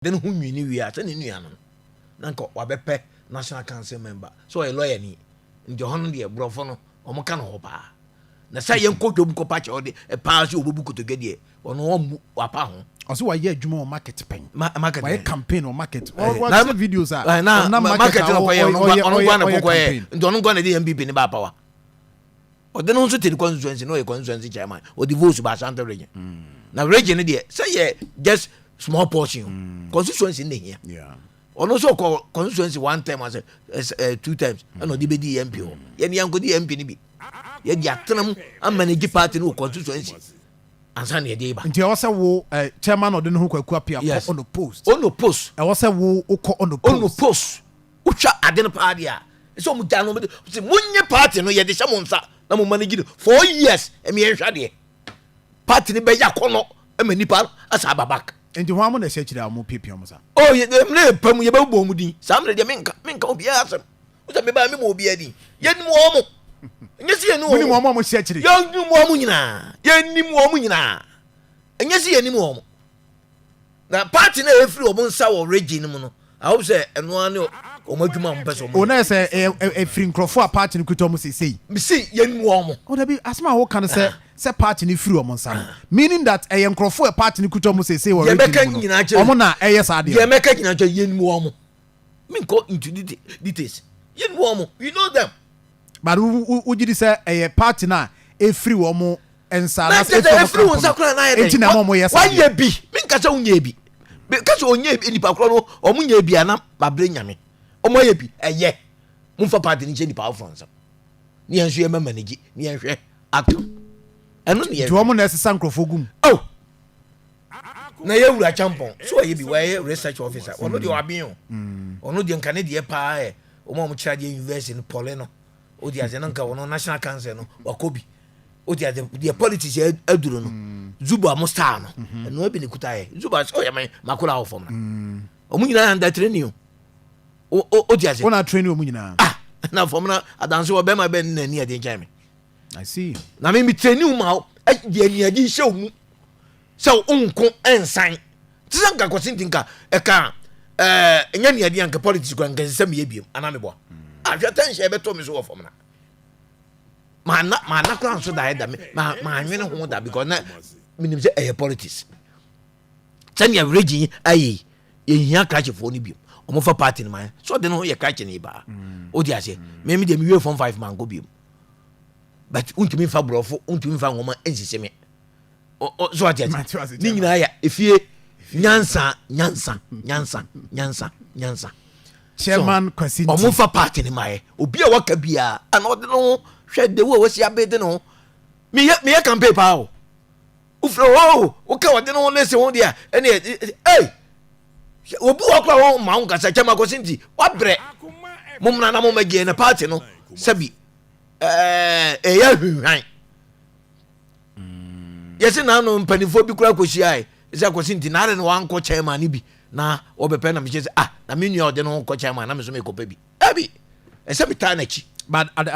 De ne ho nwini wie a, sɛ ne nua no na nka wabɛpɛ National Council member, sɛ ɔyɛ lawyer ni, nti ɔhɔ no deɛ, borɔfo no ɔmo ka no hɔ paa. Na sɛ yɛnkɔ dwom kɔpa kyɛ ɔde paa sɛ ɔbɛbu kotodwe deɛ, ɔno ɔmmu wapa ho. Ɔsɛ wayɛ adwuma wɔ market pɛn. Market. Wayɛ campaign wɔ market. Na wɔsɛ videos a na ɔnam market a no kɔyɛ ɔno ɔno nkwa na ɔyɛ kɔkɔyɛ campaign. Nti ɔno nkwa na de NPP ne ba power. Ɔde no nso te ne constituency na ɔyɛ constituency chairman, ɔde votes ba Asante Region. Na region no deɛ, sɛ yɛ just small portion o, constituency no na hia. Ɔno nso kɔ constituency one term asɛ two times, ɛna ɔde bɛdi MP hɔ. Yɛne yɛnkɔdi MP no bi, yɛde atenam ama ne gye party no wɔ constituency ansa na yɛde ba. Nti ɛwɔ sɛ wo chairman ɔde ne ho Kwaku Apia kɔ on post. Ɔno post. Ɛwɔ sɛ wo wokɔ on ɔno post. Post wotwa ade no paa deɛ a, ɛsɛ ɔmo gya no, ɔmo de sɛ monyɛ party no, yɛde hyɛ mo nsa na mo manage no 4 years, ɛmi yɛnhwɛ adeɛ party no bɛyɛ akɔnɔ ɛma nipa no asa aba back. Nti ho amo na ɛhyɛ akyire a ɔmo piapia ɔmo sa? Oh, yɛ mmerɛ yɛ pam, yɛbɛbɔ ɔmo din saa mmerɛ deɛ, menka obiara asɛm wosɛ mebaa mema obiara din. Yɛnim wɔ mo, ɛnyɛ sɛ yɛnim. Wonim wɔ ɔmo a mo hyɛ akyire? Yɛnim wɔ mo nyinaa, yɛnim wɔ mo nyinaa, ɛnyɛ sɛ yɛnim wɔ mo. Na party no a ɛfiri ɔmo nsa wɔ region no mu no, I hope sɛ ɛno ara ne ɔmo adwuma a ɔmo pɛ sɛ ɔmo O na yɛ sɛ ɛfiri nkurɔfoɔ a party no kuta ɔmo seesei. Mesi yɛnim wɔ mo. O dabi, asɛm a woka no sɛ party no firi ɔmo nsa no, meaning that ɛyɛ nkurɔfoɔ a party no kuta ɔmo seesei wɔ Deɛ region mɛka no mu no, nyinaa kyerɛ ɔmo na ɛyɛ saa deɛ deɛ. Mɛka nyinaa kyerɛ, yɛnim wɔ mo. Menkɔ into details, yɛnim wɔ mo, we know them. But wogye di sɛ ɛyɛ party no a ɛfiri wɔn nsa na anaasɛ kyerɛ sɛ ɛfiri ɛfiri wo wɔn nsa camp koraa na ayɛ no, enti na ɛma ɔmo yɛ saa deɛ? Wayɛ bi, menka sɛ wonyɛ bi. Ka sɛ ɔnyɛ bi, nipa korɔ no ɔmo nyɛ bi ana mabrɛ Nyame ɔmo ayɛ bi. Ɛyɛ momfa party no nhyɛ nipa afoforɔ nsɛm ne yɛn nso yɛma manage ne yɛnhwɛ outcome. Ɛno ne nti yɛhwɛ. wɔn na ɛsesa nkurɔfoɔ gum. Oh, na yɛwura Champɔn so ɔyɛ bi, wɔyɛ research officer. Ɔno deɛ waben o, ɔno deɛ nka ne deɛ paa yɛ ɔmo a ɔmo kyerɛ adeɛ university no pɔle no, o di ase no, nka ɔno National Council no wakɔ bi. O di ase deɛ, politics yɛ aduro no, Zuba mo star no, ɛno bi ne kuta yɛ Zuba sɛ ɔyɛ mɛ makola wɔ fam na ɔmo nyinaa yɛ under training o di ase. Wɔn na training wɔn nyinaa? Ah, na fam na adanse wɔ bɛrima bɛn ne n'ani ɛden kyɛn mi. I see. Na mi training ma wo deɛ aniagye hyɛ wo mu sɛ wo nko ɛnsan te sɛ nka kɔse nti nka ɛka ɛnyɛ niadeɛ nka politics kora nka sɛ meyɛ biom anaa meboa ahwɛ tension ɛbɛtɔ me so wɔ fam na maana kora nso da ɛda me maanwene ho da, because na menim sɛ ɛyɛ politics. Sɛnea region yi ayɛ yi, yɛhia krakyefoɔ no biom, ɔmofa party no ma so ɔde ne ho yɛ krakye ne baa. Wode aseɛ, meme deɛ mewie form 5 mankɔ biom, but wontumi mfa borɔfo, wontumi mfa nwoma nsisi me. So ate Mate ase? ase, Ne chairman. nyinaa yɛ efie nyansa, nyansa, nyansa, nyansa, nyansa. Chairman Kwasi ɔmo Nti fa party ne ma yɛ obi a waka biara ana ɔde ne ho hwɛ de wo a wasi abɛde ne ho. Meyɛ campaign paa o, wofrɛ o, woka ɔde ne ho ne se ho deɛ ɛne ɛy obi wɔ kora wɔn ma wo nkasa. Chairman Kwasi Nti wabrɛ mo mmra na mo mɛgye na party no sɛbi ɛyɛ ahwehwan yɛsɛ naano mpanimfoɔ bi kora kɔhyiae sɛ Kwasi Nti naade no wankɔ chairman no bi na wɔbɛpɛ na mekyɛ sɛ, ah, na me nua ɔde no ho kɔ chairman na me so mekɔpɛ bi abi ɛsɛ metaa n'akyi. But at